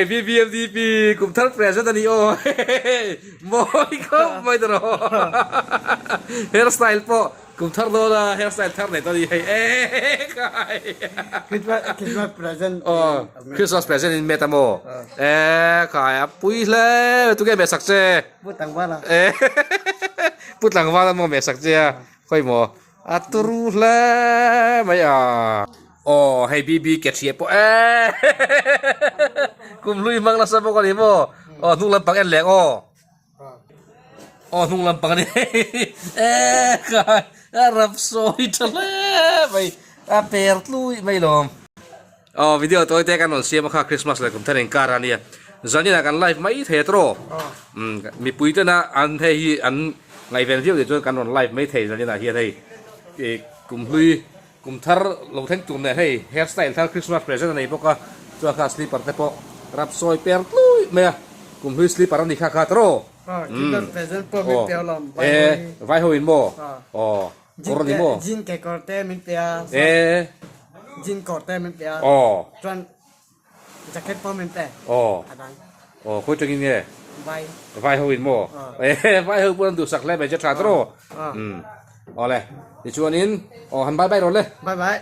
hei BBMDP kum thar present a ni aw mawi khawp mai tawh rawh hair style pawh kum thar dawn a hair style thar nei tawh a ni hei e khai Christmas present aw Christmas present in met a maw e khai a pui hle tunge meh sak che Pu Tlangvala e Pu Tlangvala maw meh sak che a khawi maw A turu hle mai a. Aw hei BB ke hria pawh eehh kum hlui hmang nasa bawk a ni maw aw hnung lampang en leh ang aw aw hnung lampang a ni eehh kai a rap sawi tha hle mai a per tluih mai lawm. Aw video tawi te kan rawn siam a kha Christmas leh kum thar inkar a nia zanin ah kan live mai thei a tawh umm mipui tena an hei hi an ngaihven viau tih chuan kan rawn live mai thei zanin ah hian hei ih kum hlui kum thar lo thleng tur nen hei hair style thar Christmas present a nei bawk a chuan kha slipper te pawh rap sawi per tluih mai a kum hlui slipper a ni kha kha tawh umm aw e vai ho in maw aw. Kawr a ni maw? Jean kekawr te min pe a. E. Jean kawr te min pe a. Aw. Chuan jacket pawh min pe. Aw. A dang. Aw, khawi tangin nge? Vai. Vai ho in maw? Aw. E, vai ho pawh an duhsak hle mai che tha tawh. Aw. Umm. Awle, tichuanin aw han bye bye rawh le. Bye bye.